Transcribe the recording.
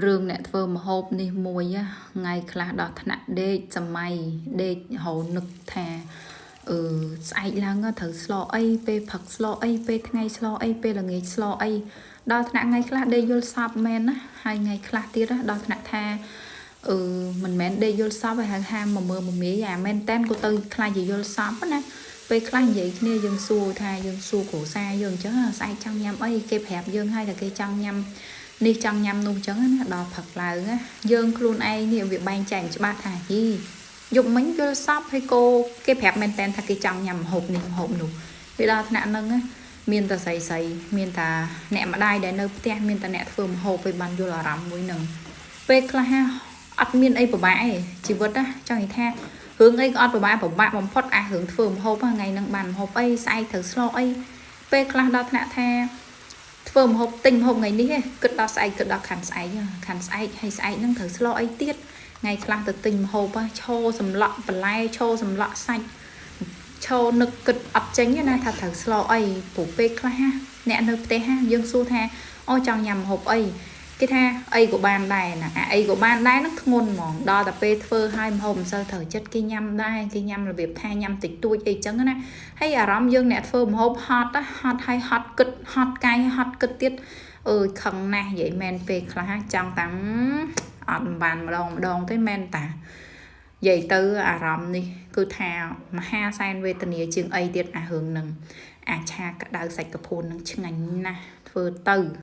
រឿងអ្នកធ្វើម្ហូបនេះមួយណាថ្ងៃខ្លះដល់ថ្នាក់ដេកសម័យដេករហូតនឹកថាអឺស្អែកឡើងត្រូវស្លអីពេលព្រឹកស្លអីពេលថ្ងៃស្លអីពេលល្ងាចស្លអីដល់ថ្នាក់ថ្ងៃខ្លះដេកយល់សពមែនណាហើយថ្ងៃខ្លះទៀតណាដល់ថ្នាក់ថាអឺមិនមែនដេកយល់សពឲ្យហៅហាមមមើមមាយអាមែនតែនក៏ទៅខ្លាចជាយល់សពណាពេលខ្លះនិយាយគ្នាយើងសួរថាយើងសួរគ្រួសារយើងអញ្ចឹងស្អែកចង់ញ៉ាំអីគេប្រាប់យើងហើយតែគេចង់ញ៉ាំ នេះចង់ញ៉ាំនោះចឹងណាដល់ផឹកឡើងណាយើងខ្លួនឯងនេះវាបែងចែកច្បាស់ថាហ៊ីយប់មិញយល់សពហើយគោគេប្រាប់មែនតែនថាគេចង់ញ៉ាំម្ហូបនេះម្ហូបនោះវាដល់ថ្នាក់ហ្នឹងណាមានតែស្រីស្រីមានតែអ្នកម្ដាយដែលនៅផ្ទះមានតែអ្នកធ្វើម្ហូបឲ្យបានយល់អារម្មណ៍មួយហ្នឹងពេលខ្លះអត់មានអីពិបាកទេជីវិតណាចង់និយាយថារឿងអីក៏អត់ពិបាកពិបាកបំផុតអារឿងធ្វើម្ហូបថ្ងៃហ្នឹងបានម្ហូបអីស្អែកត្រូវស្លអីពេលខ្លះដល់ថ្នាក់ថា ធ្វើម្ហូបទិញម្ហូបថ្ងៃនេះឯងគិតដល់ស្អែកគិតដល់ខាន់ស្អែកខាន់ស្អែកហើយស្អែកហ្នឹងត្រូវស្លអីទៀតថ្ងៃខ្លះទៅទិញម្ហូបឈរសម្លក់បន្លែឈរសម្លក់សាច់ឈរនឹកគិតអត់ចេញណាថាត្រូវស្លអីព្រោះពេលខ្លះអ្នកនៅផ្ទះយើងសួរថាអូចង់ញ៉ាំម្ហូបអីគេថាអីក៏បានដែរណាអាអីក៏បានដែរហ្នឹងធ្ងន់ហ្មងដល់តែពេលធ្វើឲ្យម្ហូបមិនសូវត្រូវចិត្តគេញ៉ាំដែរគេញ៉ាំរបៀបថាញ៉ាំតិចតួចអីចឹងណា ហើយអារម្មណ៍យើងអ្នកធ្វើម្ហូបហត់ហត់ហើយហត់គិតហត់កាយហត់គិតទៀតអើយខឹងណាស់និយាយមែនពេលខ្លះចង់តាំងអត់បានម្ដងម្ដងទេមែនតានិយាយទៅអារម្មណ៍នេះគឺថាមហាសែនវេទនាជាងអីទៀតអារឿងនឹងអាឆាក្តៅសាច់កភួននឹងឆ្ងាញ់ណាស់ធ្វើទៅ។